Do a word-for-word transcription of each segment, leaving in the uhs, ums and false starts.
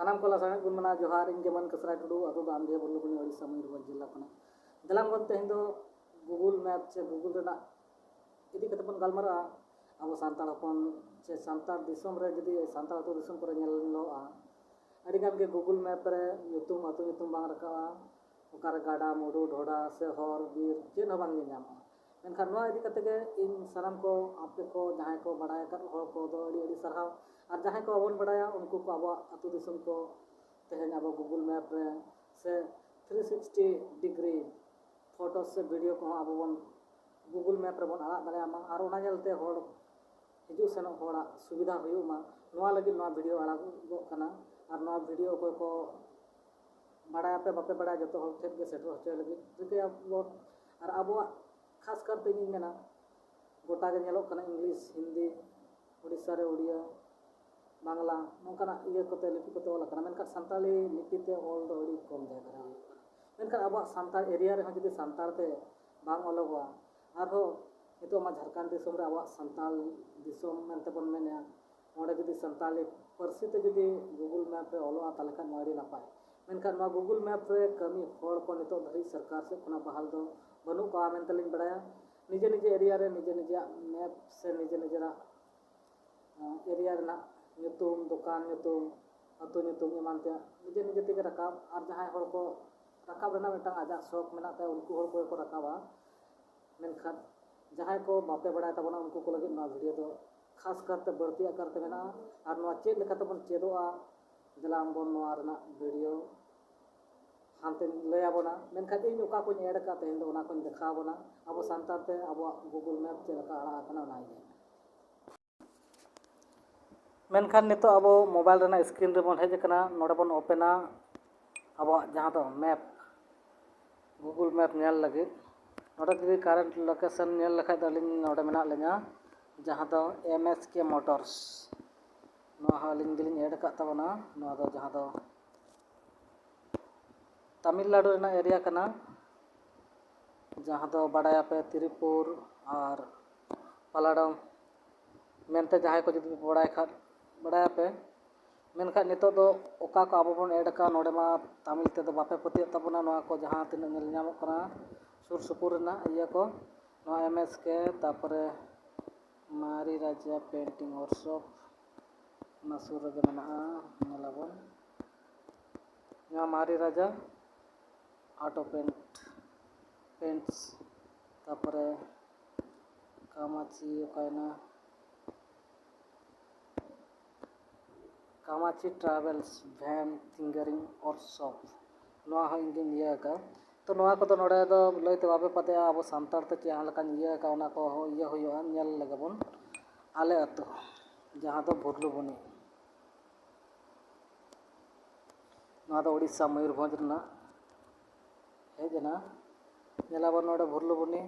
ᱥᱟᱱᱟᱢ ᱠᱚ ᱞᱟᱥᱟᱲᱦᱮᱫ ᱵᱚᱱ ᱢᱮᱱᱟ ᱡᱚᱦᱟᱨ᱾ ᱤᱧ ᱜᱮ ᱢᱟᱹᱱ ᱠᱟᱹᱥᱨᱟᱭ ᱴᱩᱰᱩ, ᱟᱹᱛᱩ ᱫᱚ ᱟᱢᱰᱤᱦᱟ ᱵᱩᱨᱞᱩᱠᱩᱱᱤ, ᱳᱰᱤᱥᱟ, ᱢᱚᱭᱩᱨᱵᱷᱚᱸᱡᱽ ᱡᱮᱞᱟ ᱠᱷᱚᱱᱟᱜ᱾ ᱫᱮᱞᱟᱝ ᱵᱚᱱ ᱛᱮᱦᱮᱧ ᱫᱚ Google Map ᱥᱮ Google ᱨᱮᱱᱟᱜ ᱤᱫᱤ ᱠᱟᱛᱮ ᱵᱚᱱ ᱜᱟᱞᱢᱟᱨᱟᱜᱼᱟ᱾ ᱟᱵᱚ ᱥᱟᱱᱛᱟᱲ ᱦᱚᱯᱚᱱ ᱥᱮ ᱥᱟᱱᱛᱟᱲ ᱫᱤᱥᱚᱢ ᱨᱮ ᱡᱩᱫᱤ ᱥᱟᱱᱛᱟᱲ ᱟᱹᱛᱩ ᱫᱤᱥᱚᱢ ᱠᱚᱨᱮ ᱧᱮᱞᱚᱜᱼᱟ, ᱟᱹᱰᱤᱜᱟᱱ ᱜᱮ Google Map ᱨᱮ ᱧᱩᱛᱩᱢ, ᱟᱹᱛᱩ ᱧᱩᱛᱩᱢ ᱵᱟᱝ ᱨᱟᱠᱟᱵᱼᱟ᱾ ᱚᱠᱟᱨᱮ ᱜᱟᱰᱟ, ᱢᱩᱰᱩ, ᱰᱷᱚᱰᱟ ᱥᱮ ᱦᱚᱨ, ᱵᱤᱨ ᱪᱮᱫ ᱦᱚᱸ ᱵᱟᱝ ᱧᱮᱞ ᱧᱟᱢᱚᱜᱼᱟ᱾ ᱢᱮᱱᱠᱷᱟᱱ ᱱᱚᱣᱟ ᱤᱫᱤ ᱠᱟᱛᱮ ᱜᱮ ᱤᱧ ᱥᱟᱱᱟᱢ ᱠᱚ, ᱟᱯᱮ ᱠᱚ ᱡᱟᱦᱟᱸᱭ ᱠᱚ ᱵᱟᱲᱟᱭ ᱟᱠᱟᱫ ᱦᱚᱲ ᱠᱚᱫᱚ ᱟᱹᱰᱤ ᱟᱹᱰᱤ ᱥᱟᱨᱦᱟᱣ, ᱟᱨ ᱡᱟᱦᱟᱸᱭ ᱠᱚ ᱵᱟᱵᱚᱱ ᱵᱟᱲᱟᱭᱟ ᱩᱱᱠᱩ ᱠᱚ ᱟᱵᱚᱣᱟᱜ ᱟᱹᱛᱩ ᱫᱤᱥᱚᱢ ᱠᱚ ᱛᱮᱦᱮᱧ ᱟᱵᱚ Google Map ᱨᱮ ᱥᱮ three sixty degree photo ᱥᱮ video ᱠᱚᱦᱚᱸ ᱟᱵᱚ ᱵᱚᱱ Google Map ᱨᱮᱵᱚᱱ ᱟᱲᱟᱜ ᱫᱟᱲᱮᱭᱟᱜ ᱢᱟ, ᱟᱨ ᱚᱱᱟ ᱧᱮᱞᱛᱮ ᱦᱚᱲ ᱦᱤᱡᱩᱜ ᱥᱮᱱᱚᱜ ᱦᱚᱲᱟᱜ ᱥᱩᱵᱤᱫᱷᱟ ᱦᱩᱭᱩᱜ ᱢᱟ, ᱱᱚᱣᱟ ᱞᱟᱹᱜᱤᱫ ᱱᱚᱣᱟ video ᱟᱲᱟᱜᱚᱜ ᱠᱟᱱᱟ᱾ ᱟᱨ ᱱᱚᱣᱟ video ᱚᱠᱚᱭ ᱠᱚ ᱵᱟᱲᱟᱭᱟᱯᱮ ᱵᱟᱯᱮ ᱵᱟᱲᱟᱭᱟ, ᱡᱚᱛᱚ ᱦᱚᱲ ᱴᱷᱮᱱ ᱜᱮ ᱥᱮᱴᱮᱨ ᱦᱚᱪᱚᱭ ᱞᱟᱹᱜᱤᱫ ᱨᱤᱠᱟᱹᱭᱟᱵᱚᱱ᱾ ᱟᱨ ᱟᱵᱚᱣᱟᱜ ᱠᱷᱟᱥ ᱠᱟᱨᱛᱮ ᱤᱧᱤᱧ ᱢᱮᱱᱟ, ᱜᱚᱴᱟ ᱜᱮ ᱧᱮᱞᱚᱜ ᱠᱟᱱᱟ English, ᱦᱤᱱᱫᱤ, ᱩᱲᱤᱥᱥᱟ ᱨᱮ ᱩᱲᱤᱭᱟ, ᱵᱟᱝᱞᱟ, ᱱᱚᱝᱠᱟᱱᱟᱜ ᱤᱭᱟᱹ ᱠᱚᱛᱮ, ᱞᱤᱯᱤ ᱠᱚᱛᱮ ᱚᱞ ᱟᱠᱟᱱᱟ, ᱢᱮᱱᱠᱷᱟᱱ ᱥᱟᱱᱛᱟᱲᱤ ᱞᱤᱯᱤ ᱛᱮ ᱚᱞ ᱫᱚ ᱟᱹᱰᱤ ᱠᱚᱢ ᱡᱟᱭᱜᱟ ᱨᱮ ᱦᱩᱭᱩᱜ ᱠᱟᱱᱟ᱾ ᱢᱮᱱᱠᱷᱟᱱ ᱟᱵᱚᱣᱟᱜ ᱥᱟᱱᱛᱟᱲ area ᱨᱮᱦᱚᱸ ᱡᱩᱫᱤ ᱥᱟᱱᱛᱟᱲ ᱛᱮ ᱵᱟᱝ ᱚᱞᱚᱜᱚᱜᱼᱟ, ᱟᱨᱦᱚᱸ ᱱᱤᱛᱚᱜ ᱢᱟ ᱡᱷᱟᱲᱠᱷᱚᱸᱰ ᱫᱤᱥᱚᱢ ᱨᱮ ᱟᱵᱚᱣᱟᱜ ᱥᱟᱱᱛᱟᱲ ᱫᱤᱥᱚᱢ ᱢᱮᱱᱛᱮ ᱵᱚᱱ ᱢᱮᱱᱮᱫᱼᱟ, ᱚᱸᱰᱮ ᱡᱩᱫᱤ ᱥᱟᱱᱛᱟᱲᱤ ᱯᱟᱹᱨᱥᱤ ᱛᱮ ᱡᱩᱫᱤ Google Map ᱨᱮ ᱚᱞᱚᱜᱼᱟ, ᱛᱟᱦᱚᱞᱮ ᱠᱷᱟᱱ ᱢᱟ ᱟᱹᱰᱤ ᱱᱟᱯᱟᱭ᱾ ᱢᱮᱱᱠᱷᱟᱱ ᱱᱚᱣᱟ Google Map ᱨᱮ ᱠᱟᱹᱢᱤ ᱦᱚᱲ ᱠᱚ ᱱᱤᱛᱚᱜ ᱫᱷᱟᱹᱵᱤᱡ ᱥᱚᱨᱠᱟᱨ ᱥᱮᱫ ᱠᱷᱚᱱᱟᱜ ᱵᱟᱦᱟᱞ ᱫᱚ ᱵᱟᱹᱱᱩᱜ ᱠᱚᱣᱟ ᱢᱮᱱᱛᱮᱞᱤᱧ ᱵᱟᱲᱟᱭᱟ᱾ ᱱᱤᱡᱮ ᱱᱤᱡᱮ area ᱨᱮ ᱱᱤᱡᱮ ᱱᱤᱡᱮᱨᱟᱜ map ᱥᱮ ᱱᱤᱡᱮ ᱱᱤᱡᱮᱨᱟᱜ, ᱟᱸ, area ᱨᱮᱱᱟᱜ ᱧᱩᱛᱩᱢ, ᱫᱚᱠᱟᱱ ᱧᱩᱛᱩᱢ, ᱟᱹᱛᱩ ᱧᱩᱛᱩᱢ ᱮᱢᱟᱱ ᱛᱮᱭᱟᱜ ᱱᱤᱡᱮ ᱱᱤᱡᱮ ᱛᱮᱜᱮ ᱨᱟᱠᱟᱵ, ᱟᱨ ᱡᱟᱦᱟᱸᱭ ᱦᱚᱲ ᱠᱚ ᱨᱟᱠᱟᱵ ᱨᱮᱱᱟᱜ ᱢᱤᱫᱴᱟᱝ ᱟᱡᱟᱜ ᱥᱚᱠ ᱢᱮᱱᱟᱜ ᱛᱟᱭᱟ, ᱩᱱᱠᱩ ᱦᱚᱲ ᱠᱚᱜᱮ ᱠᱚ ᱨᱟᱠᱟᱵᱟ᱾ ᱢᱮᱱᱠᱷᱟᱱ ᱡᱟᱦᱟᱸᱭ ᱠᱚ ᱵᱟᱯᱮ ᱵᱟᱲᱟᱭ ᱛᱟᱵᱚᱱᱟ, ᱩᱱᱠᱩ ᱠᱚ ᱞᱟᱹᱜᱤᱫ ᱱᱚᱣᱟ video ᱫᱚ ᱠᱷᱟᱥ ᱠᱟᱨᱛᱮ ᱵᱟᱹᱲᱛᱤ ᱟᱠᱟᱨ ᱛᱮ ᱢᱮᱱᱟᱜᱼᱟ᱾ ᱟᱨ ᱱᱚᱣᱟ ᱪᱮᱫ ᱞᱮᱠᱟ ᱛᱮᱵᱚᱱ ᱪᱮᱫᱚᱜᱼᱟ, ᱫᱮᱞᱟ ᱵᱚᱱ ᱱᱚᱣᱟ ᱨᱮᱱᱟᱜ video ᱦᱟᱱᱛᱮᱧ ᱞᱟᱹᱭ ᱟᱵᱚᱱᱟ᱾ ᱢᱮᱱᱠᱷᱟᱱ ᱤᱧ ᱚᱠᱟ ᱠᱚᱧ add ᱟᱠᱟᱫ ᱛᱮᱦᱮᱧ ᱫᱚ, ᱚᱱᱟ ᱠᱚᱧ ᱫᱮᱠᱷᱟᱣ ᱟᱵᱚᱱᱟ᱾ ᱟᱵᱚ ᱥᱟᱱᱛᱟᱲ ᱛᱮ ᱟᱵᱚᱣᱟᱜ Google Map ᱪᱮᱫ ᱞᱮᱠᱟ ᱟᱲᱟᱜ ᱟᱠᱟᱱᱟ, ᱚᱱᱟ ᱤᱫᱤ᱾ ᱢᱮᱱᱠᱷᱟᱱ ᱱᱤᱛᱚᱜ ᱟᱵᱚ mobile ᱨᱮᱱᱟᱜ screen ᱨᱮᱵᱚᱱ ᱦᱮᱡ ᱟᱠᱟᱱᱟ᱾ ᱱᱚᱰᱮ ᱵᱚᱱ open ᱟ ᱟᱵᱚᱣᱟᱜ ᱡᱟᱦᱟᱸ ᱫᱚ map, Google Map ᱧᱮᱞ ᱞᱟᱹᱜᱤᱫ᱾ ᱱᱚᱰᱮ ᱡᱩᱫᱤ current location ᱧᱮᱞ ᱞᱮᱠᱷᱟᱡ ᱫᱚ ᱟᱹᱞᱤᱧ ᱱᱚᱰᱮ ᱢᱮᱱᱟᱜ ᱞᱤᱧᱟ, ᱡᱟᱦᱟᱸ ᱫᱚ M S K Motors᱾ ᱱᱚᱣᱟ ᱦᱚᱸ ᱟᱹᱞᱤᱧ ᱜᱮᱞᱤᱧ add ᱟᱠᱟᱫ ᱛᱟᱵᱚᱱᱟ᱾ ᱱᱚᱣᱟ ᱫᱚ ᱡᱟᱦᱟᱸ ᱫᱚ ᱛᱟᱢᱤᱞᱱᱟᱲᱩ ᱨᱮᱱᱟᱜ area ᱠᱟᱱᱟ, ᱡᱟᱦᱟᱸ ᱫᱚ ᱵᱟᱲᱟᱭᱟᱯᱮ ᱛᱤᱨᱤᱯᱩᱨ ᱟᱨ ᱯᱟᱞᱟᱰᱚᱢ ᱢᱮᱱᱛᱮ, ᱡᱟᱦᱟᱸᱭ ᱠᱚ ᱡᱩᱫᱤ ᱯᱮ ᱵᱟᱲᱟᱭ ᱠᱷᱟᱱ ᱵᱟᱲᱟᱭᱟᱯᱮ᱾ ᱢᱮᱱᱠᱷᱟᱱ ᱱᱤᱛᱚᱜ ᱫᱚ ᱚᱠᱟ ᱠᱚ ᱟᱵᱚ ᱵᱚᱱ ᱮᱰ ᱟᱠᱟᱫ, ᱱᱚᱰᱮ ᱢᱟ ᱛᱟᱢᱤᱞ ᱛᱮᱫᱚ ᱵᱟᱯᱮ ᱯᱟᱹᱛᱭᱟᱹᱜ ᱛᱟᱵᱚᱱᱟ᱾ ᱱᱚᱣᱟ ᱠᱚ ᱡᱟᱦᱟᱸ ᱛᱤᱱᱟᱹᱜ ᱧᱮᱞ ᱧᱟᱢᱚᱜ ᱠᱟᱱᱟ ᱥᱩᱨ ᱥᱩᱯᱩᱨ ᱨᱮᱱᱟᱜ ᱤᱭᱟᱹ ᱠᱚ, ᱱᱚᱣᱟ ᱮᱢ ᱮᱥ ᱠᱮ, ᱛᱟᱨᱯᱚᱨᱮ ᱢᱟᱨᱤ ᱨᱟᱡᱟ ᱯᱮᱱᱴᱤᱝ ᱣᱟᱨᱠᱥᱚᱯ, ᱚᱱᱟ ᱥᱩᱨ ᱨᱮᱜᱮ ᱢᱮᱱᱟᱜᱼᱟ, ᱧᱮᱞᱟᱵᱚᱱ᱾ ᱱᱚᱣᱟ ᱢᱟᱨᱤ ᱨᱟᱡᱟ ᱟᱨᱴ ᱯᱮᱱᱴ, ᱯᱮᱱᱴᱥ, ᱛᱟᱨᱯᱚᱨᱮ ᱠᱟᱢᱟᱪᱤ ᱚᱠᱟᱭᱮᱱᱟ, ᱠᱟᱢᱟᱪᱤ ᱴᱨᱟᱵᱷᱮᱞᱥ ᱵᱷᱮᱱ ᱛᱤᱝᱜᱟᱨᱤᱝ ᱣᱟᱨᱠᱥᱚᱯ, ᱱᱚᱣᱟ ᱦᱚᱸ ᱤᱧ ᱜᱤᱧ ᱤᱭᱟᱹ ᱟᱠᱟᱫᱼᱟ᱾ ᱛᱚ ᱱᱚᱣᱟ ᱠᱚᱫᱚ ᱱᱚᱰᱮ ᱫᱚ ᱞᱟᱹᱭᱛᱮ ᱵᱟᱯᱮ ᱯᱟᱛᱮᱜᱼᱟ, ᱟᱵᱚ ᱥᱟᱱᱛᱟᱲ ᱛᱮ ᱪᱮᱫ ᱞᱮᱠᱟᱧ ᱤᱭᱟᱹ ᱟᱠᱟᱫᱼᱟ, ᱚᱱᱟ ᱠᱚ ᱤᱭᱟᱹ ᱦᱩᱭᱩᱜᱼᱟ, ᱧᱮᱞ ᱞᱮᱜᱮ ᱵᱚᱱ᱾ ᱟᱞᱮ ᱟᱹᱛᱩ, ᱡᱟᱦᱟᱸ ᱫᱚ ᱵᱷᱩᱨᱞᱩᱵᱚᱱᱤ, ᱱᱚᱣᱟ ᱫᱚ ᱳᱰᱤᱥᱟ ᱢᱚᱭᱩᱨᱵᱷᱚᱸᱡᱽ ᱨᱮᱱᱟᱜ ᱦᱮᱡ ᱮᱱᱟ᱾ ᱧᱮᱞᱟᱵᱚᱱ ᱱᱚᱰᱮ ᱵᱷᱩᱨᱞᱩᱵᱚᱱᱤ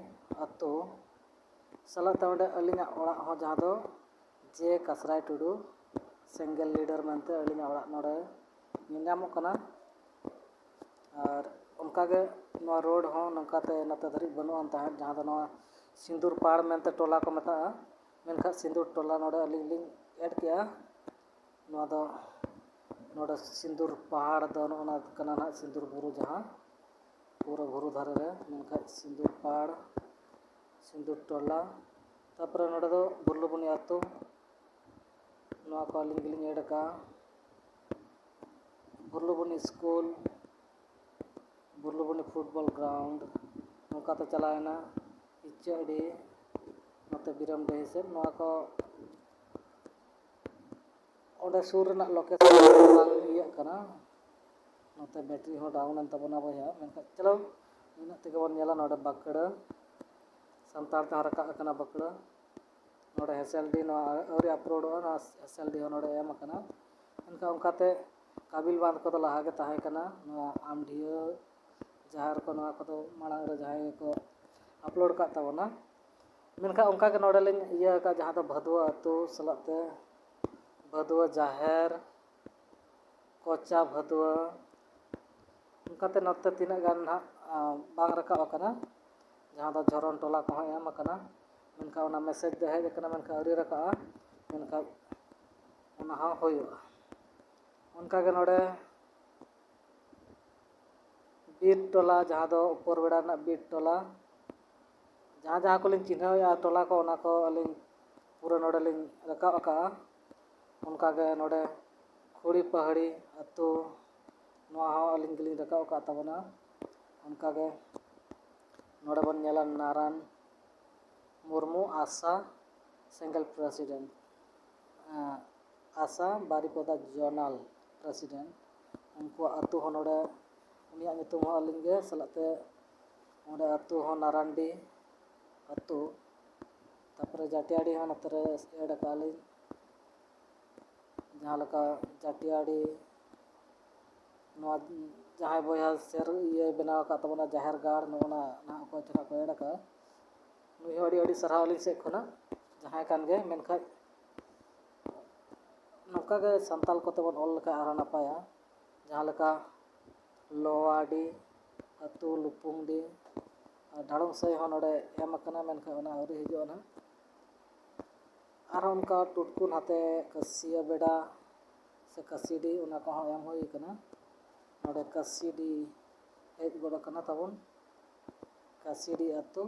ᱟᱹᱛᱩ ᱥᱟᱞᱟᱜ ᱛᱮ ᱚᱸᱰᱮ ᱟᱹᱞᱤᱧᱟᱜ ᱚᱲᱟᱜ ᱦᱚᱸ, ᱡᱟᱦᱟᱸ ᱫᱚ ᱡᱮ ᱠᱟᱥᱨᱟᱭ ᱴᱩᱰᱩ ᱥᱮᱸᱜᱮᱞ ᱞᱤᱰᱟᱨ ᱢᱮᱱᱛᱮ ᱟᱹᱞᱤᱧᱟᱜ ᱚᱲᱟᱜ ᱱᱚᱰᱮ ᱧᱮᱞ ᱧᱟᱢᱚᱜ ᱠᱟᱱᱟ᱾ ᱟᱨ ᱚᱱᱠᱟᱜᱮ ᱱᱚᱣᱟ ᱨᱳᱰ ᱦᱚᱸ ᱱᱚᱝᱠᱟᱛᱮ ᱱᱚᱛᱮ ᱫᱷᱟᱹᱨᱤᱡ ᱵᱟᱹᱱᱩᱜ ᱟᱱ ᱛᱟᱦᱮᱸᱫ, ᱡᱟᱦᱟᱸ ᱫᱚ ᱱᱚᱣᱟ ᱥᱤᱸᱫᱩᱨ ᱯᱟᱲ ᱢᱮᱱᱛᱮ ᱴᱚᱞᱟ ᱠᱚ ᱢᱮᱛᱟᱜᱼᱟ, ᱢᱮᱱᱠᱷᱟᱱ ᱥᱤᱸᱫᱩᱨ ᱴᱚᱞᱟ ᱱᱚᱰᱮ ᱟᱹᱞᱤᱧ ᱞᱤᱧ ᱮᱰ ᱠᱮᱜᱼᱟ᱾ ᱱᱚᱣᱟ ᱫᱚ ᱱᱚᱰᱮ ᱥᱤᱸᱫᱩᱨ ᱯᱟᱦᱟᱲ ᱫᱚ ᱱᱚᱜᱼᱚ ᱱᱟ ᱠᱟᱱᱟ ᱱᱟᱦᱟᱜ ᱥᱤᱸᱫᱩᱨ ᱵᱩᱨᱩ, ᱡᱟᱦᱟᱸ ᱯᱩᱨᱟᱹ ᱵᱩᱨᱩ ᱫᱷᱟᱨᱮ ᱨᱮ, ᱢᱮᱱᱠᱷᱟᱱ ᱥᱤᱸᱫᱩᱨ ᱯᱟᱲ, ᱥᱤᱸᱫᱩᱨ ᱴᱚᱞᱟ, ᱛᱟᱨᱯᱚᱨᱮ ᱱᱚᱰᱮ ᱫᱚ ᱵᱷᱩᱨᱞᱩᱵᱚᱱᱤ ᱟᱹᱛᱩ, ᱱᱚᱣᱟ ᱠᱚ ᱟᱹᱞᱤᱧ ᱜᱮᱞᱤᱧ ᱮᱰ ᱟᱠᱟᱫᱼᱟ᱾ ᱵᱷᱩᱨᱞᱩᱵᱚᱱᱤ ᱥᱠᱩᱞ, ᱵᱷᱩᱨᱞᱩᱵᱚᱱᱤ ᱯᱷᱩᱴᱵᱚᱞ ᱜᱨᱟᱣᱩᱱᱰ, ᱱᱚᱝᱠᱟᱛᱮ ᱪᱟᱞᱟᱣᱮᱱᱟ ᱤᱪᱟᱹᱜᱰᱤ, ᱱᱚᱛᱮ ᱵᱤᱨᱟᱢᱰᱤᱦᱤ ᱥᱮᱫ᱾ ᱱᱚᱣᱟ ᱠᱚ ᱚᱸᱰᱮ ᱥᱩᱨ ᱨᱮᱱᱟᱜ ᱞᱳᱠᱮᱥᱚᱱ ᱵᱟᱝ ᱤᱭᱟᱹᱜ ᱠᱟᱱᱟ, ᱱᱚᱛᱮ ᱵᱮᱴᱨᱤ ᱦᱚᱸ ᱰᱟᱣᱩᱱ ᱮᱱ ᱛᱟᱵᱚᱱᱟ ᱵᱚᱭᱦᱟ᱾ ᱢᱮᱱᱠᱷᱟᱱ ᱪᱚᱞᱚ, ᱤᱱᱟᱹᱜ ᱛᱮᱜᱮ ᱵᱚᱱ ᱧᱮᱞᱟ ᱱᱚᱰᱮ ᱵᱟᱸᱠᱩᱲᱟ, ᱥᱟᱱᱛᱟᱲ ᱛᱮᱦᱚᱸ ᱨᱟᱠᱟᱵ ᱟᱠᱟᱱᱟ ᱵᱟᱸᱠᱩᱲᱟ᱾ ᱱᱚᱰᱮ ᱦᱮᱥᱮᱞ ᱰᱤ ᱱᱚᱣᱟ ᱟᱹᱣᱨᱤ ᱟᱯᱞᱳᱰᱚᱜᱼᱟ, ᱱᱚᱣᱟ ᱦᱮᱥᱮᱞ ᱰᱤ ᱦᱚᱸ ᱱᱚᱰᱮ ᱮᱢ ᱟᱠᱟᱱᱟ᱾ ᱢᱮᱱᱠᱷᱟᱱ ᱚᱱᱠᱟᱛᱮ ᱠᱟᱵᱤᱞ ᱵᱟᱸᱫᱷ ᱠᱚᱫᱚ ᱞᱟᱦᱟ ᱜᱮ ᱛᱟᱦᱮᱸ ᱠᱟᱱᱟ᱾ ᱱᱚᱣᱟ ᱟᱢᱰᱷᱤᱭᱟᱹ ᱡᱟᱦᱮᱨ ᱠᱚ, ᱱᱚᱣᱟ ᱠᱚᱫᱚ ᱢᱟᱲᱟᱝ ᱨᱮ ᱡᱟᱦᱟᱸᱭ ᱜᱮᱠᱚ ᱟᱯᱞᱳᱰ ᱟᱠᱟᱫ ᱛᱟᱵᱚᱱᱟ᱾ ᱢᱮᱱᱠᱷᱟᱱ ᱚᱱᱠᱟᱜᱮ ᱱᱚᱰᱮ ᱞᱤᱧ ᱤᱭᱟᱹ ᱟᱠᱟᱫ, ᱡᱟᱦᱟᱸ ᱫᱚ ᱵᱷᱟᱹᱫᱩᱣᱟᱹ ᱟᱹᱛᱩ ᱥᱟᱞᱟᱜ ᱛᱮ ᱵᱷᱟᱹᱫᱩᱣᱟᱹ ᱡᱟᱦᱮᱨ, ᱠᱚᱪᱟ ᱵᱷᱟᱹᱫᱩᱣᱟᱹ, ᱚᱱᱠᱟᱛᱮ ᱱᱚᱛᱮ ᱛᱤᱱᱟᱹᱜ ᱜᱟᱱ ᱱᱟᱦᱟᱜ, ᱟ, ᱵᱟᱝ ᱨᱟᱠᱟᱵ ᱟᱠᱟᱱᱟ, ᱡᱟᱦᱟᱸ ᱫᱚ ᱡᱷᱚᱨᱚᱱ ᱴᱚᱞᱟ ᱠᱚᱦᱚᱸ ᱮᱢ ᱟᱠᱟᱱᱟ, ᱢᱮᱱᱠᱷᱟᱱ ᱚᱱᱟ ᱢᱮᱥᱮᱡᱽ ᱫᱚ ᱦᱮᱡ ᱟᱠᱟᱱᱟ, ᱢᱮᱱᱠᱷᱟᱱ ᱟᱹᱣᱨᱤ ᱨᱟᱠᱟᱵᱼᱟ, ᱢᱮᱱᱠᱷᱟᱱ ᱚᱱᱟ ᱦᱚᱸ ᱦᱩᱭᱩᱜᱼᱟ᱾ ᱚᱱᱠᱟᱜᱮ ᱱᱚᱰᱮ ᱵᱤᱨ ᱴᱚᱞᱟ, ᱡᱟᱦᱟᱸ ᱫᱚ ᱩᱯᱚᱨ ᱵᱮᱲᱟ ᱨᱮᱱᱟᱜ ᱵᱤᱨ ᱴᱚᱞᱟ, ᱡᱟᱦᱟᱸ ᱡᱟᱦᱟᱸ ᱠᱚᱞᱤᱧ ᱪᱤᱱᱦᱟᱹᱣᱮᱫᱼᱟ ᱴᱚᱞᱟ ᱠᱚ, ᱚᱱᱟ ᱠᱚ ᱟᱹᱞᱤᱧ ᱯᱩᱨᱟᱹ ᱱᱚᱰᱮ ᱞᱤᱧ ᱨᱟᱠᱟᱵ ᱟᱠᱟᱫᱼᱟ᱾ ᱚᱱᱠᱟᱜᱮ ᱱᱚᱰᱮ ᱠᱷᱩᱲᱤ ᱯᱟᱦᱟᱲᱤ ᱟᱹᱛᱩ, ᱱᱚᱣᱟ ᱦᱚᱸ ᱟᱹᱞᱤᱧ ᱜᱮᱞᱤᱧ ᱨᱟᱠᱟᱵ ᱟᱠᱟᱫ ᱛᱟᱵᱚᱱᱟ᱾ ᱚᱱᱠᱟᱜᱮ ᱱᱚᱰᱮ ᱵᱚᱱ ᱧᱮᱞᱟ ᱱᱟᱨᱟᱱ ᱢᱩᱨᱢᱩ, ᱟᱥᱟ ᱥᱮᱸᱜᱮᱞ ᱯᱨᱮᱥᱤᱰᱮᱱᱴ, ᱟᱥᱟ ᱵᱟᱨᱤᱯᱚᱫᱟ ᱡᱚᱱᱟᱞ ᱯᱨᱮᱥᱤᱰᱮᱱᱴ, ᱩᱱᱠᱩᱣᱟᱜ ᱟᱹᱛᱩ ᱦᱚᱸ ᱱᱚᱰᱮ, ᱩᱱᱤᱭᱟᱜ ᱧᱩᱛᱩᱢ ᱦᱚᱸ ᱟᱹᱞᱤᱧ ᱜᱮ ᱥᱟᱞᱟᱜ ᱛᱮ ᱚᱸᱰᱮ ᱟᱹᱛᱩ ᱦᱚᱸ ᱱᱟᱨᱟᱱᱰᱤ ᱟᱹᱛᱩ᱾ ᱛᱟᱨᱯᱚᱨᱮ ᱡᱟᱹᱴᱤᱭᱟᱹᱲᱤ ᱦᱚᱸ ᱱᱚᱛᱮ ᱨᱮ ᱮᱰ ᱟᱠᱟᱫ ᱞᱤᱧ, ᱡᱟᱦᱟᱸ ᱞᱮᱠᱟ ᱡᱟᱹᱴᱤᱭᱟᱹᱲᱤ ᱱᱚᱣᱟ ᱡᱟᱦᱟᱸᱭ ᱵᱚᱭᱦᱟ ᱥᱮᱨ ᱤᱭᱟᱹᱭ ᱵᱮᱱᱟᱣ ᱟᱠᱟᱫ ᱛᱟᱵᱚᱱᱟ ᱡᱟᱦᱮᱨ ᱜᱟᱲ, ᱱᱚᱜᱼᱚ ᱱᱟ ᱱᱟᱦᱟᱜ ᱚᱠᱚᱭ ᱪᱚ ᱱᱟᱦᱟᱜ ᱠᱚ ᱮᱰ ᱟᱠᱟᱫᱼᱟ, ᱱᱩᱭ ᱦᱚᱸ ᱟᱹᱰᱤ ᱟᱹᱰᱤ ᱥᱟᱨᱦᱟᱣ ᱟᱹᱞᱤᱧ ᱥᱮᱫ ᱠᱷᱚᱱᱟᱜ, ᱡᱟᱦᱟᱸᱭ ᱠᱟᱱ ᱜᱮ᱾ ᱢᱮᱱᱠᱷᱟᱱ ᱱᱚᱝᱠᱟ ᱜᱮ ᱥᱟᱱᱛᱟᱲ ᱠᱚᱛᱮ ᱵᱚᱱ ᱚᱞ ᱞᱮᱠᱷᱟᱱ ᱟᱨᱦᱚᱸ ᱱᱟᱯᱟᱭᱟ᱾ ᱡᱟᱦᱟᱸ ᱞᱮᱠᱟ ᱞᱚᱣᱟᱰᱤ ᱟᱹᱛᱩ, ᱞᱩᱯᱩᱝᱰᱤ ᱟᱨ ᱰᱷᱟᱲᱚᱝ ᱥᱟᱹᱭ ᱦᱚᱸ ᱱᱚᱰᱮ ᱮᱢ ᱟᱠᱟᱱᱟ, ᱢᱮᱱᱠᱷᱟᱱ ᱚᱱᱟ ᱟᱹᱣᱨᱤ ᱦᱤᱡᱩᱜᱼᱟ ᱱᱟᱦᱟᱜ᱾ ᱟᱨᱦᱚᱸ ᱚᱱᱠᱟ ᱴᱩᱴᱠᱩ ᱱᱟᱛᱮ ᱠᱟᱹᱥᱤᱭᱟᱹ ᱵᱮᱰᱟ ᱥᱮ ᱠᱟᱹᱥᱤᱰᱤ, ᱚᱱᱟ ᱠᱚᱦᱚᱸ ᱮᱢ ᱦᱩᱭ ᱟᱠᱟᱱᱟ᱾ ᱱᱚᱰᱮ ᱠᱟᱹᱥᱤᱰᱤ ᱦᱮᱡ ᱜᱚᱫ ᱟᱠᱟᱱᱟ ᱛᱟᱵᱚᱱ ᱠᱟᱹᱥᱤᱰᱤ ᱟᱹᱛᱩ᱾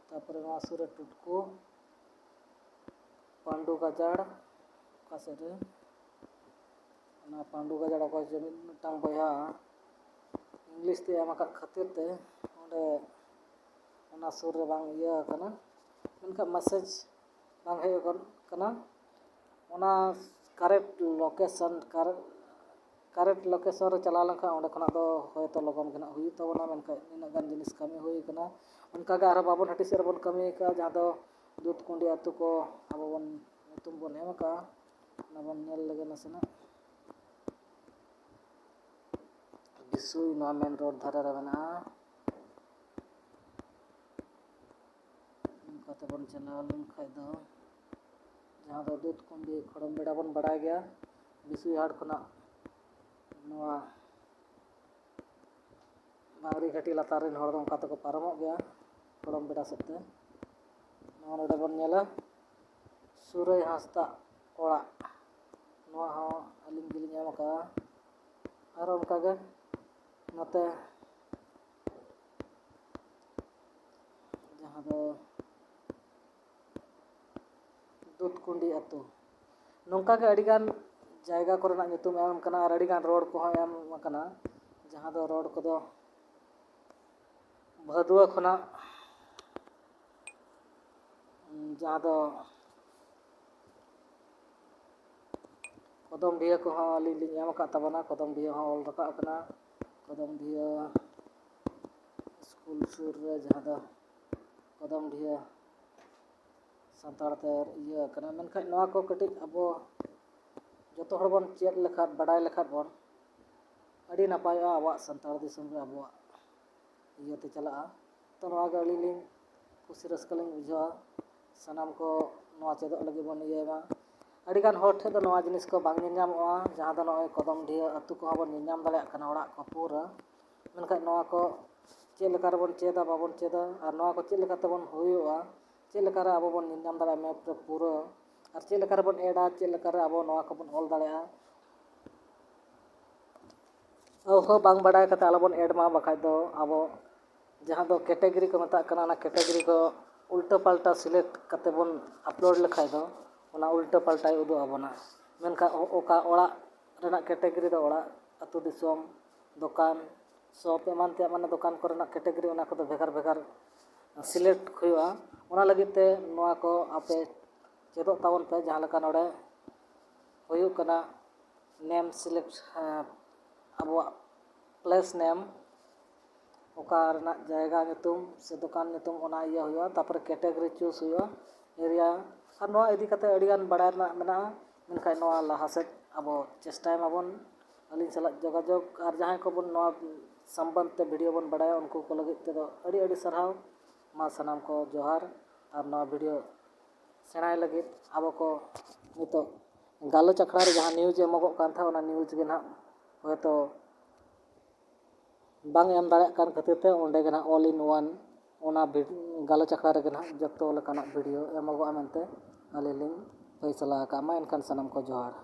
ᱛᱟᱨᱯᱚᱨᱮ ᱱᱚᱣᱟ ᱥᱩᱨ ᱨᱮ ᱴᱩᱴᱠᱩ, ᱯᱟᱺᱰᱩ ᱜᱟᱡᱟᱲ, ᱚᱠᱟ ᱥᱮᱫ ᱨᱮ? ᱚᱱᱟ ᱯᱟᱺᱰᱩ ᱜᱟᱡᱟᱲ ᱚᱠᱚᱭ ᱪᱚ ᱢᱤᱫ, ᱢᱤᱫᱴᱟᱝ ᱵᱚᱭᱦᱟ ᱤᱝᱞᱤᱥ ᱛᱮ ᱮᱢ ᱟᱠᱟᱫ ᱠᱷᱟᱹᱛᱤᱨ ᱛᱮ ᱚᱸᱰᱮ ᱚᱱᱟ ᱥᱩᱨ ᱨᱮ ᱵᱟᱝ ᱤᱭᱟᱹ ᱟᱠᱟᱱᱟ, ᱢᱮᱱᱠᱷᱟᱱ ᱢᱮᱥᱮᱡᱽ ᱵᱟᱝ ᱦᱮᱡ ᱟᱠᱟᱱ ᱠᱟᱱᱟ᱾ ᱚᱱᱟ ᱠᱟᱨᱮᱠᱴ ᱞᱳᱠᱮᱥᱚᱱ, ᱠᱟᱨᱮᱠᱴ ᱞᱳᱠᱮᱥᱚᱱ ᱨᱮ ᱪᱟᱞᱟᱣ ᱞᱮᱱᱠᱷᱟᱱ ᱚᱸᱰᱮ ᱠᱷᱚᱱᱟᱜ ᱫᱚ ᱦᱚᱭᱛᱳ ᱞᱚᱜᱚᱱ ᱜᱮ ᱱᱟᱜ ᱦᱩᱭᱩᱜ ᱛᱟᱵᱚᱱᱟ, ᱢᱮᱱᱠᱷᱟᱱ ᱱᱤᱱᱟᱹᱜ ᱜᱟᱱ ᱡᱤᱱᱤᱥ ᱠᱟᱹᱢᱤ ᱦᱩᱭ ᱟᱠᱟᱱᱟ᱾ ᱚᱱᱠᱟᱜᱮ ᱟᱨᱦᱚᱸ ᱵᱟᱵᱚᱱ ᱦᱟᱹᱴᱤ ᱥᱮᱫ ᱨᱮᱵᱚᱱ ᱠᱟᱹᱢᱤ ᱟᱠᱟᱫᱼᱟ, ᱡᱟᱦᱟᱸ ᱫᱚ ᱫᱩᱫᱷᱠᱩᱸᱰᱤ ᱟᱹᱛᱩ ᱠᱚ ᱟᱵᱚ ᱵᱚᱱ ᱧᱩᱛᱩᱢ ᱵᱚᱱ ᱮᱢ ᱟᱠᱟᱫᱼᱟ, ᱚᱱᱟ ᱵᱚᱱ ᱧᱮᱞ ᱞᱮᱜᱮ ᱱᱟᱥᱮᱱᱟᱜ᱾ ᱵᱤᱥᱩᱭ ᱱᱚᱣᱟ ᱢᱮᱱ ᱨᱳᱰ ᱫᱷᱟᱨᱮ ᱨᱮ ᱢᱮᱱᱟᱜᱼᱟ᱾ ᱚᱱᱠᱟ ᱛᱮᱵᱚᱱ ᱪᱟᱞᱟᱣ ᱞᱮᱱᱠᱷᱟᱡ ᱫᱚ, ᱡᱟᱦᱟᱸ ᱫᱚ ᱫᱩᱫᱷᱠᱩᱸᱰᱤ ᱠᱷᱚᱲᱚᱢ ᱵᱮᱲᱟ ᱵᱚᱱ ᱵᱟᱲᱟᱭ ᱜᱮᱭᱟ, ᱵᱤᱥᱩᱭ ᱦᱟᱴ ᱠᱷᱚᱱᱟᱜ ᱱᱚᱣᱟ ᱵᱟᱝᱨᱤ ᱜᱷᱟᱹᱴᱤ ᱞᱟᱛᱟᱨ ᱨᱮᱱ ᱦᱚᱲ ᱫᱚ ᱚᱱᱠᱟ ᱛᱮᱠᱚ ᱯᱟᱨᱚᱢᱚᱜ ᱜᱮᱭᱟ ᱠᱷᱚᱲᱚᱢ ᱵᱮᱲᱟ ᱥᱮᱫ ᱛᱮ᱾ ᱱᱚᱣᱟ ᱱᱚᱰᱮ ᱵᱚᱱ ᱧᱮᱞᱟ ᱥᱩᱨᱟᱹᱭ ᱦᱟᱸᱥᱫᱟᱜ ᱚᱲᱟᱜ, ᱱᱚᱣᱟ ᱦᱚᱸ ᱟᱹᱞᱤᱧ ᱜᱮᱞᱤᱧ ᱮᱢ ᱚᱱᱠᱟ ᱟᱨ ᱚᱱᱠᱟᱜᱮ ᱱᱚᱛᱮ ᱡᱟᱦᱟᱸ ᱫᱚ ᱫᱩᱫᱷᱠᱩᱸᱰᱤ ᱟᱹᱛᱩ, ᱱᱚᱝᱠᱟᱜᱮ ᱟᱹᱰᱤᱜᱟᱱ ᱡᱟᱭᱜᱟ ᱠᱚᱨᱮᱱᱟᱜ ᱧᱩᱛᱩᱢ ᱮᱢ ᱠᱟᱱᱟ ᱟᱨ ᱟᱹᱰᱤᱜᱟᱱ ᱨᱳᱰ ᱠᱚᱦᱚᱸ ᱮᱢ ᱟᱠᱟᱱᱟ, ᱡᱟᱦᱟᱸ ᱫᱚ ᱨᱳᱰ ᱠᱚᱫᱚ ᱵᱷᱟᱹᱫᱩᱣᱟᱹ ᱠᱷᱚᱱᱟᱜ ᱡᱟᱦᱟᱸ ᱫᱚ ᱠᱚᱫᱚᱢᱰᱤᱦᱟᱹ ᱠᱚᱦᱚᱸ ᱟᱹᱞᱤᱧ ᱞᱤᱧ ᱮᱢ ᱟᱠᱟᱫ ᱛᱟᱵᱚᱱᱟ᱾ ᱠᱚᱫᱚᱢᱰᱤᱦᱟᱹ ᱦᱚᱸ ᱚᱞ ᱨᱟᱠᱟᱵ ᱟᱠᱟᱱᱟ᱾ ᱠᱚᱫᱚᱢᱰᱤᱦᱟᱹ ᱥᱠᱩᱞ ᱥᱩᱨ ᱨᱮ ᱡᱟᱦᱟᱸ ᱫᱚ ᱠᱚᱫᱚᱢᱰᱤᱦᱟᱹ ᱥᱟᱱᱛᱟᱲ ᱛᱮ ᱤᱭᱟᱹ ᱟᱠᱟᱱᱟ᱾ ᱢᱮᱱᱠᱷᱟᱱ ᱱᱚᱣᱟ ᱠᱚ ᱠᱟᱹᱴᱤᱡ ᱟᱵᱚ ᱡᱚᱛᱚ ᱦᱚᱲ ᱵᱚᱱ ᱪᱮᱫ ᱞᱮᱠᱷᱟᱱ, ᱵᱟᱰᱟᱭ ᱞᱮᱠᱷᱟᱱ ᱵᱚᱱ, ᱟᱹᱰᱤ ᱱᱟᱯᱟᱭᱚᱜᱼᱟ ᱟᱵᱚᱣᱟᱜ ᱥᱟᱱᱛᱟᱲ ᱫᱤᱥᱚᱢ ᱨᱮ ᱟᱵᱚᱣᱟᱜ ᱤᱭᱟᱹᱛᱮ ᱪᱟᱞᱟᱜᱼᱟ᱾ ᱛᱚ ᱱᱚᱣᱟ ᱜᱮ ᱟᱹᱞᱤᱧ ᱞᱤᱧ ᱠᱩᱥᱤ ᱨᱟᱹᱥᱠᱟᱹ ᱞᱤᱧ ᱵᱩᱡᱷᱟᱹᱣᱟ᱾ ᱥᱟᱱᱟᱢ ᱠᱚ ᱱᱚᱣᱟ ᱪᱮᱫᱚᱜ ᱞᱟᱹᱜᱤᱫ ᱵᱚᱱ ᱤᱭᱟᱹᱭ ᱢᱟ᱾ ᱟᱹᱰᱤᱜᱟᱱ ᱦᱚᱲ ᱴᱷᱮᱱ ᱫᱚ ᱱᱚᱣᱟ ᱡᱤᱱᱤᱥ ᱠᱚ ᱵᱟᱝ ᱧᱮᱞ ᱧᱟᱢᱚᱜᱼᱟ, ᱡᱟᱦᱟᱸ ᱫᱚ ᱱᱚᱜᱼᱚᱭ ᱠᱚᱫᱚᱢᱰᱤᱦᱟᱹ ᱟᱹᱛᱩ ᱠᱚᱦᱚᱸ ᱵᱚᱱ ᱧᱮᱞ ᱧᱟᱢ ᱫᱟᱲᱮᱭᱟᱜ ᱠᱟᱱᱟ, ᱚᱲᱟᱜ ᱠᱚ ᱯᱩᱨᱟᱹ᱾ ᱢᱮᱱᱠᱷᱟᱱ ᱱᱚᱣᱟ ᱠᱚ ᱪᱮᱫ ᱞᱮᱠᱟ ᱨᱮᱵᱚᱱ ᱪᱮᱫᱟ, ᱵᱟᱵᱚᱱ ᱪᱮᱫᱟ, ᱟᱨ ᱱᱚᱣᱟ ᱠᱚ ᱪᱮᱫ ᱞᱮᱠᱟ ᱛᱮᱵᱚᱱ ᱦᱩᱭᱩᱜᱼᱟ, ᱪᱮᱫ ᱞᱮᱠᱟ ᱨᱮ ᱟᱵᱚ ᱵᱚᱱ ᱧᱮᱞ ᱧᱟᱢ ᱫᱟᱲᱮᱭᱟᱜᱼᱟ ᱢᱮᱯ ᱨᱮ ᱯᱩᱨᱟᱹ, ᱟᱨ ᱪᱮᱫ ᱞᱮᱠᱟ ᱨᱮᱵᱚᱱ ᱮᱰᱟ, ᱪᱮᱫ ᱞᱮᱠᱟ ᱨᱮ ᱟᱵᱚ ᱱᱚᱣᱟ ᱠᱚᱵᱚᱱ ᱚᱞ ᱫᱟᱲᱮᱭᱟᱜᱼᱟ, ᱚᱦᱚ ᱵᱟᱝ ᱵᱟᱰᱟᱭ ᱠᱟᱛᱮ ᱟᱞᱚᱵᱚᱱ ᱮᱰ ᱢᱟ, ᱵᱟᱠᱷᱟᱡ ᱫᱚ ᱟᱵᱚ ᱡᱟᱦᱟᱸ ᱫᱚ ᱠᱮᱴᱮᱜᱚᱨᱤ ᱠᱚ ᱢᱮᱛᱟᱜ ᱠᱟᱱᱟ, ᱚᱱᱟ ᱠᱮᱴᱮᱜᱚᱨᱤ ᱠᱚ ᱩᱞᱴᱟᱹ ᱯᱟᱞᱴᱟ ᱥᱤᱞᱮᱠᱴ ᱠᱟᱛᱮ ᱵᱚᱱ ᱟᱯᱞᱳᱰ ᱞᱮᱠᱷᱟᱡ ᱫᱚ ᱚᱱᱟ ᱩᱞᱴᱟᱹ ᱯᱟᱞᱴᱟᱭ ᱩᱫᱩᱜ ᱟᱵᱚᱱᱟ᱾ ᱢᱮᱱᱠᱷᱟᱱ ᱚ-, ᱚᱠᱟ ᱚᱲᱟᱜ ᱨᱮᱱᱟᱜ ᱠᱮᱴᱮᱜᱚᱨᱤ ᱫᱚ ᱚᱲᱟᱜ, ᱟᱹᱛᱩ ᱫᱤᱥᱚᱢ, ᱫᱚᱠᱟᱱ, ᱥᱚᱯ ᱮᱢᱟᱱ ᱛᱮᱭᱟᱜ, ᱢᱟᱱᱮ ᱫᱚᱠᱟᱱ ᱠᱚᱨᱮᱱᱟᱜ ᱠᱮᱴᱮᱜᱚᱨᱤ, ᱚᱱᱟ ᱠᱚᱫᱚ ᱵᱷᱮᱜᱟᱨ ᱵᱷᱮᱜᱟᱨ ᱥᱤᱞᱮᱠᱴ ᱦᱩᱭᱩᱜᱼᱟ᱾ ᱚᱱᱟ ᱞᱟᱹᱜᱤᱫ ᱛᱮ ᱱᱚᱣᱟ ᱠᱚ ᱟᱯᱮ ᱪᱮᱫᱚᱜ ᱛᱟᱵᱚᱱ ᱯᱮ᱾ ᱡᱟᱦᱟᱸ ᱞᱮᱠᱟ ᱱᱚᱰᱮ ᱦᱩᱭᱩᱜ ᱠᱟᱱᱟ ᱱᱮᱢ ᱥᱤᱞᱮᱠᱴ, ᱟᱵᱚᱣᱟᱜ ᱯᱞᱮᱥ ᱱᱮᱢ, ᱚᱠᱟ ᱨᱮᱱᱟᱜ ᱡᱟᱭᱜᱟ ᱧᱩᱛᱩᱢ ᱥᱮ ᱫᱚᱠᱟᱱ ᱧᱩᱛᱩᱢ, ᱚᱱᱟ ᱤᱭᱟᱹ ᱦᱩᱭᱩᱜᱼᱟ᱾ ᱛᱟᱨᱯᱚᱨᱮ ᱠᱮᱴᱮᱜᱚᱨᱤ ᱪᱩᱡᱽ ᱦᱩᱭᱩᱜᱼᱟ, ᱮᱨᱤᱭᱟ, ᱟᱨ ᱱᱚᱣᱟ ᱤᱫᱤ ᱠᱟᱛᱮ ᱟᱹᱰᱤᱜᱟᱱ ᱵᱟᱲᱟᱭ ᱨᱮᱱᱟᱜ ᱢᱮᱱᱟᱜᱼᱟ᱾ ᱢᱮᱱᱠᱷᱟᱱ ᱱᱚᱣᱟ ᱞᱟᱦᱟ ᱥᱮᱫ ᱟᱵᱚ ᱪᱮᱥᱴᱟᱭ ᱢᱟᱵᱚᱱ᱾ ᱟᱹᱞᱤᱧ ᱥᱟᱞᱟᱜ ᱡᱳᱜᱟᱡᱳᱜᱽ, ᱟᱨ ᱡᱟᱦᱟᱸᱭ ᱠᱚᱵᱚᱱ ᱱᱚᱣᱟ ᱥᱚᱢᱵᱚᱱᱫᱷ ᱛᱮ ᱵᱷᱤᱰᱤᱭᱳ ᱵᱚᱱ ᱵᱟᱲᱟᱭᱟ, ᱩᱱᱠᱩ ᱠᱚ ᱞᱟᱹᱜᱤᱫ ᱛᱮᱫᱚ ᱟᱹᱰᱤ ᱟᱹᱰᱤ ᱥᱟᱨᱦᱟᱣ᱾ ᱢᱟ ᱥᱟᱱᱟᱢ ᱠᱚ ᱡᱚᱦᱟᱨ, ᱟᱨ ᱱᱚᱣᱟ ᱵᱷᱤᱰᱤᱭᱳ ᱥᱮᱬᱟᱭ ᱞᱟᱹᱜᱤᱫ ᱟᱵᱚ ᱠᱚ ᱱᱤᱛᱚᱜ ᱜᱟᱞᱚᱪ ᱟᱠᱷᱲᱟ ᱨᱮ ᱡᱟᱦᱟᱸ ᱱᱤᱭᱩᱡᱽ ᱮᱢᱚᱜᱚᱜ ᱠᱟᱱ ᱛᱟᱦᱮᱸᱫ, ᱚᱱᱟ ᱱᱤᱭᱩᱡᱽ ᱜᱮ ᱱᱟᱦᱟᱜ ᱦᱚᱭᱛᱳ ᱵᱟᱝ ᱮᱢ ᱫᱟᱲᱮᱭᱟᱜ ᱠᱟᱱ ᱠᱷᱟᱹᱛᱤᱨ ᱛᱮ ᱚᱸᱰᱮ ᱜᱮ ᱱᱟᱦᱟᱜ all in one ᱚᱱᱟ ᱵᱷᱤᱰ-, ᱜᱟᱞᱚᱪ ᱟᱠᱷᱲᱟ ᱨᱮᱜᱮ ᱱᱟᱦᱟᱜ ᱡᱚᱛᱚ ᱞᱮᱠᱟᱱᱟᱜ ᱵᱷᱤᱰᱤᱭᱳ ᱮᱢᱚᱜᱚᱜᱼᱟ ᱢᱮᱱᱛᱮ ᱟᱹᱞᱤᱧ ᱞᱤᱧ ᱯᱷᱟᱭᱥᱟᱞᱟ ᱟᱠᱟᱫ᱾ ᱢᱟ ᱮᱱᱠᱷᱟᱱ ᱥᱟᱱᱟᱢ ᱠᱚ ᱡᱚᱦᱟᱨ᱾